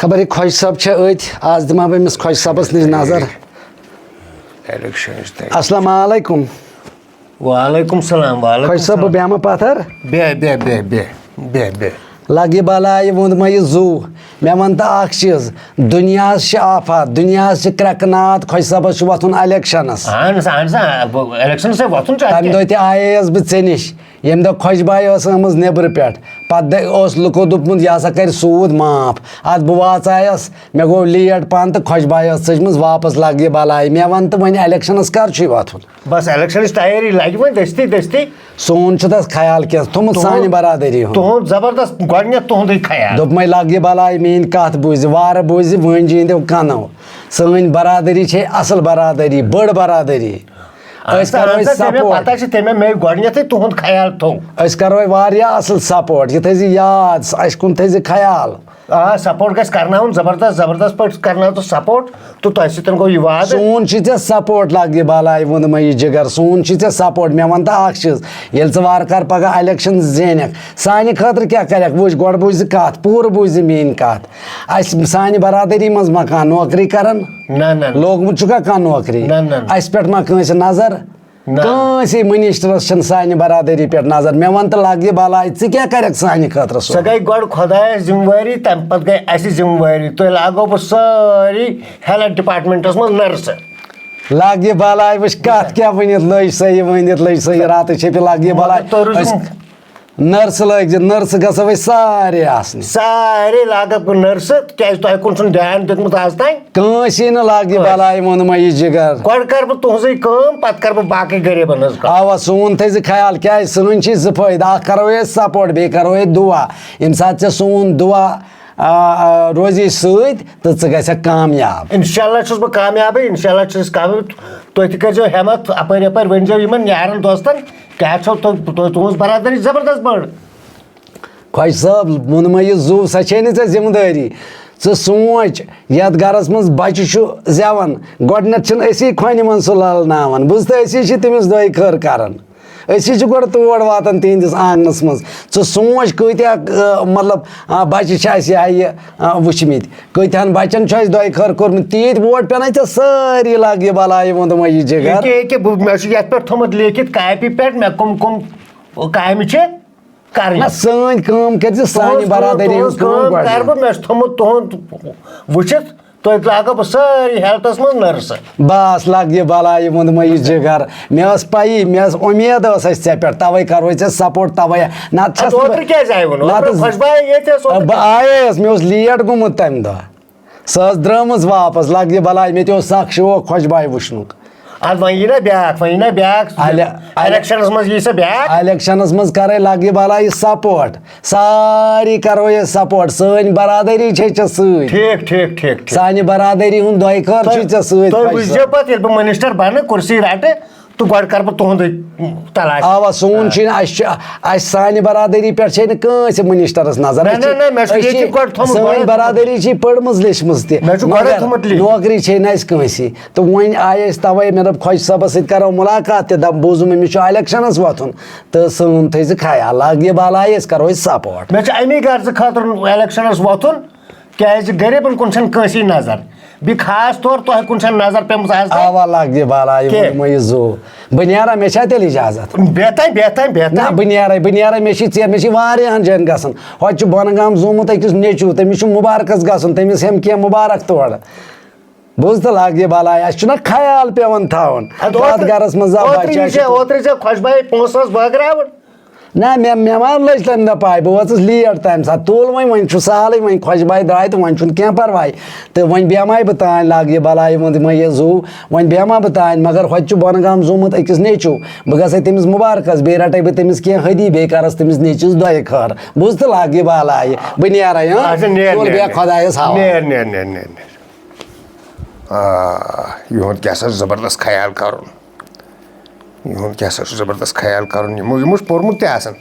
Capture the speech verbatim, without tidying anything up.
خبر یہِ خۄجہِ صٲب چھا أتھۍ؟ آز دِمہٕ ہا بہٕ أمِس خۄجہِ صٲبَس نِش نظر۔ الیکشن چھِ تَتہِ۔ السلام علیکم۔ وعلیکم السلام، وعلیکم خۄجہِ صٲب، بہٕ السلام۔ بیٚہمہٕ پتھر؟ بیٚہہ، بیٚہہ، بیٚہہ، بیٚہہ، بیٚہہ، بیٚہہ۔ لگہِ بلاے ووٚنمَے یہِ زُو۔ مےٚ وَن تہٕ اکھ چیٖز، دُنیاہَس چھِ آفات، دُنیاہَس چھِ کرٛٮ۪کہٕ ناد، خۄجہِ صٲبَس چھُ وۄتھُن الیکشنَس۔ اہن سا، اہن سا، بہٕ-، الیکشن سے وۄتھُن چھُ اَتہِ تَمہِ کیٛاہ؟ دۄہ تہِ آیے یَس بہٕ ژےٚ نِش، ییٚمہِ دۄہ خۄجہِ بایہِ ٲس آمٕژ نیٚبرٕ پٮ۪ٹھ، پَتہٕ دَ-، اوس لُکو دوٚپمُت، یہِ ہسا کَرِ سوٗد معاف۔ اَتھ بہٕ واژایَس، مےٚ گوٚو لیٹ پَہَن تہٕ خۄجہِ بایہِ ٲس ژٔجمٕژ واپَس، لگہِ بلاے۔ مےٚ وَن تہٕ وۄنۍ الیکشنَس کر چھُے وۄتھُن؟ بس الیکشنٕچ تیٲری لگہِ وۄنۍ دٔستی دٔستی۔ سون چھُ تَس خیال کینٛہہ، تھوٚمُت سانہِ برادٔری ہُنٛد۔ تُہُنٛد زبردست، گۄڈٕنٮ۪تھ تُہُنٛدُے خیال۔ دوٚپمَے، لگہِ بلاے، میٛٲنۍ کَتھ بوٗزِ، وارٕ بوٗزِ، وٲنجہِ ہِنٛدیو کَنو۔ سٲنۍ برادٔری چھے اَصٕل برادٔری، بٔڑ برادٔری۔ أسۍ اہن سا، کَرو اہن سا، أسۍ تٔمۍ سپورٹ۔ پتہ چھِ، تٔمۍ مےٚ گۄڈٕنٮ۪تھٕے تُہُنٛد خیال تھوٚو۔ أسۍ کَرو واریاہ اَصٕل سپورٹ، یہِ تھٲیزِ یاد، اَسہِ کُن تھٲیزِ خیال۔ آ، سپورٹ گژھِ کرناوُن زبردست، زبردست پٲٹھۍ کرناو ژٕ سپورٹ، تہٕ تۄہہِ سۭتۍ گوٚو یہِ وعدٕ۔ سون چھُ ژےٚ سپورٹ، لگہِ بلاے ووٚنمَے یہِ جِگر، سون چھُ ژےٚ سپورٹ۔ مےٚ وَن تہٕ اَکھ چیٖز، ییٚلہِ ژٕ وارٕ کارٕ پگاہ الیکشن زینکھ، سانہِ خٲطرٕ کیٛاہ کَرٮ۪کھ؟ وٕچھ، گۄڈٕ بوٗزِ کَتھ، پوٗرٕ بوٗزِ میٛٲنۍ کَتھ۔ اَسہِ، سانہِ برادٔری منٛز ما کانٛہہ نوکری کَرَن؟ نہ، نہ، نہ۔ لوگمُت چھُکھا کانٛہہ نوکری؟ نہ، نہ، نہ۔ اَسہِ پٮ۪ٹھ ما کٲنٛسہِ نظر؟ نہ۔ کٲنٛسے منسٹرس چھنہٕ سانہِ برادری پٮ۪ٹھ نظر۔ مےٚ وَن تہٕ لگہِ بلاے، ژٕ کیٛاہ کَرَکھ سانہِ خٲطرٕ سُہ؟ سۄ گٔے گۄڈٕ خۄدایَس ذمہٕ وٲری، تَمہِ پَتہٕ گٔے اَسہِ ذمہٕ وٲری۔ تُہۍ لاگو بہٕ سٲری ہیلتھ ڈپارٹمنٹَس منٛز نٔرسہٕ۔ لگہِ بلاے، وٕچھ کَتھ کیٛاہ ؤنِتھ لٔج سۄ یہِ، ؤنِتھ لٔج سۄ یہِ، راتٕے چھِ پٮ۪وان لگہِ بلاے۔ مگر تُہۍ روٗزِو أسۍ نٔرسہٕ لٲگۍ زِ، نٔرسہٕ گژھو أسۍ سارے آسنہِ۔ سارے لاگَکھ بہٕ نٔرسہٕ، تِکیٛازِ تۄہہِ کُن چھُنہٕ دیان دیُتمُت آز تام۔ کٲنٛسے نہٕ لگہِ بلاے، ووٚنمَے یہِ جِگر۔ گۄڈٕ کَرٕ بہٕ تُہٕنٛزٕے کٲم، پَتہٕ کَرٕ بہٕ باقٕے غریٖبَن ہٕنٛز کٲم۔ اَوا، سون تھٲیزِ خیال، کیٛازِ سٲنۍ چھِ زٕ فٲیدٕ، اَکھ کَرو أسۍ سپورٹ، بیٚیہِ کَرو أسۍ دُعا۔ ییٚمہِ ساتہٕ ژےٚ سون دُعا، آ، آ، روزی سۭتۍ، تہٕ ژٕ گژھکھ کامیاب۔ انشاءاللہ چھُس بہٕ کامیابٕے، انشاءاللہ چھُس کامیاب۔ تُہۍ تہِ کٔرۍزیو ہٮ۪مت، اَپٲرۍ یَپٲرۍ ؤنۍزیو یِمَن یارَن دوستَن، کیٛاہ چھو تُہۍ، تُہۍ، تُہٕنٛز برادٔری زبردست بٔڑ۔ خۄجہِ صٲب، ووٚنمَے یہِ زُو، سۄ چھے نہٕ ژےٚ ذمہٕ دٲری۔ ژٕ سونٛچ، یَتھ گَرَس منٛز بَچہٕ چھُ زٮ۪وان، گۄڈٕنٮ۪تھ چھِنہٕ أسی کھۄنہِ منٛز سُہ لَلناوان، بوٗزتھٕ، أسی چھِ تٔمِس دۄیہِ خٲر کَران۔ أسی چھِ گۄڈٕ تور واتان تِہِنٛدِس آنٛگنَس منٛز۔ ژٕ سونٛچ، کۭتیٛاہ، آ، مطلب، آ، بَچہٕ چھِ اَسہِ یہِ ہا یہِ، آ، وٕچھمٕتۍ، کۭتیٛاہَن بَچَن چھُ اَسہِ دۄیہِ خٲر کوٚرمُت۔ تیٖتۍ ووٹ پٮ۪نَے ژےٚ سٲری، لَگہِ بَلاے، ووٚنمَے یہِ جِگر۔ ییٚکیٛاہ، ییٚکیٛاہ، بہٕ، مےٚ چھُ یَتھ پٮ۪ٹھ تھوٚمُت لیکھِتھ کاپی پٮ۪ٹھ، مےٚ کٕم کٕم کامہِ چھِ کرٕنۍ۔ نہ، سٲنۍ کٲم کٔرۍ زِ سانہِ تُہٕنٛز کٲم، برادٔری ہٕنٛز تُہٕنٛز کٲم کٲم گۄڈٕنٮ۪تھ۔ کرٕ بہٕ، مےٚ چھُ تھوٚمُت تُہُنٛد وٕچھِتھ، تُہۍ لاگو بہٕ سٲری ہیلتھس منٛز نٔرسہٕ۔ بس لگہِ بلاے، ووٚنمَے یہِ جِگر۔ مےٚ ٲس پَیی، مےٚ ٲس اُمید ٲس اَسہِ ژےٚ پٮ۪ٹھ، تَوَے کَرو ژےٚ سپورٹ، تَوَے۔ نَتہٕ چھَس اَدٕ نہٕ بہٕ، اوترٕ کیٛازِ آیہِ وۄنۍ؟ نَتہٕ اوترٕ حظ، خۄش بایے ییٚتہِ ٲس اوترٕ۔ بہٕ آیے حظ، مےٚ اوس لیٹ گوٚمُت تَمہِ دۄہ۔ سۄ ٲس درٛامٕژ واپس، لگہِ بلاے، مےٚ تہِ اوس سخ شوق خۄش باے وٕچھنُک۔ اَدٕ وۄنۍ یی نا بیٛاکھ، وۄنۍ یی نا بیٛاکھ۔ اَلہِ-، اَلہِ-، الیکشنس منٛز یی سۄ بیٛاکھ۔ الیکشنس منٛز کرے لگہِ بلاے سپورٹ، ساری کرو یہِ سپورٹ، سٲنۍ برادری چھے ژےٚ سۭتۍ۔ ٹھیٖک، ٹھیٖک، ٹھیٖک، ٹھیٖک۔ سانہِ برادری ہُنٛد دۄیہِ خٲر چھُے ژےٚ سۭتۍ، تُہۍ خۄش وٕچھزیو صٲب۔ پتہٕ، ییٚلہِ بہٕ منسٹر بنہٕ، کُرسی رٹہٕ، تہٕ گۄڈٕ کرٕ بہٕ تُہُنٛدُے تلاش۔ اوا، سون چھُنہٕ، اَسہِ چھِ، اَسہِ سانہِ برادری پٮ۪ٹھ چھے نہٕ کٲنٛسہِ منسٹرس نظر۔ نہ، نہ، نہ، مےٚ چھُ أسۍ ییٚتہِ چھِ، گۄڈٕ تھوٚمُت، سٲنۍ گۄڈٕ برادری چھِ پٔرمٕژ لیچھمٕژ تہِ، مےٚ چھُ گۄڈَے مگر تھوٚمُت لیکھِتھ۔ نوکری چھے نہٕ اَسہِ کٲنٛسی۔ تہٕ وۄنۍ آیہِ أسۍ توے، مےٚ دوٚپ خۄجہِ صٲبس سۭتۍ کرو مُلاقات تہِ، دپ بوٗزُم أمِس چھُ الیکشنس وۄتھُن، تہٕ سون تھٲیزِ خیال، لگہِ بلاے، أسۍ کرو أسۍ سپورٹ۔ مےٚ چھُ اَمی غرضہٕ خٲطرٕ الیکشنس وۄتھُن، کیازِ غریٖبن کُن چھَنہٕ کٲنٛسی نظر، بیٚیہِ خاص طور تۄہہِ کُن چھَنہٕ نظر پیمٕژ آز تام۔ اوا، لگہِ بلاے، کیٛاہ؟ ووٚنمَے یہِ زُو۔ بہٕ نیرا، مےٚ چھا تیٚلہِ اجازت؟ بیٚہہ تام، بیٚہہ تام، بیٚہہ نہ، تام۔ بہٕ نیرے، بہٕ نیرے، مےٚ چھِ ژیر، مےٚ چھِ واریاہن جاین گژھُن۔ ہۄتہِ چھُ بۄنہٕ گام زومُت أکِس نیٚچوٗ، تٔمِس چھُ مُبارکس گژھُن، تٔمِس ہٮ۪م کینٛہہ مُبارک تورٕ۔ بوٗز تہٕ، لگہِ بلاے، اَسہِ چھُنہ خیال پٮ۪وان تھاوُن۔ اَدٕ یَتھ اوترٕ، گرس منٛز زا اوترٕ بچہِ یی آسہِ۔ ژےٚ، اوترٕ ژےٚ خۄش بایہِ پونٛسہٕ ٲس بٲگراوُن۔ نہ، مےٚ، مےٚ ما لٔج تَمہِ دۄہ پَے، بہٕ وٲژٕس لیٹ تَمہِ ساتہٕ۔ تُل وۄنۍ، وۄنۍ چھُ سہلٕے، وۄنۍ خۄش بایہِ درٛاے تہٕ وۄنۍ چھُنہٕ کینٛہہ پَرواے۔ تہٕ وۄنۍ بیٚہمَے بہٕ تانۍ، لَگہٕ یہِ بَلاے، ووٚن تِمَے یہِ زُو، وۄنۍ بیٚہمہ بہٕ تانۍ، مگر ہۄتہِ چھُ بۄنہٕ گام زومُت أکِس نیٚچوٗ۔ بہٕ گژھٕ تٔمِس مُبارکَس، بیٚیہِ رَٹَے بہٕ تٔمِس کینٛہہ ہدی، بیٚیہِ کَرَس تٔمِس نیٚچوِس دۄیہِ خٲر۔ بوٗز تہٕ، لَگہٕ یہِ بَلاے، بہٕ نیرَے، ہاں؟ اچھا، نیر، تُل، نیر، بیٚہہ نیر۔ خۄدایَس حوالہٕ۔ نیر، نیر، نیر، نیر، نیر۔ آ، یِہُنٛد کیٛاہ سا چھُ زبردست خیال کَرُن۔ یِہُنٛد کیٛاہ سا چھُ زبردست خیال کَرُن۔ یِمو، یِمو چھُ پوٚرمُت تہِ آسان۔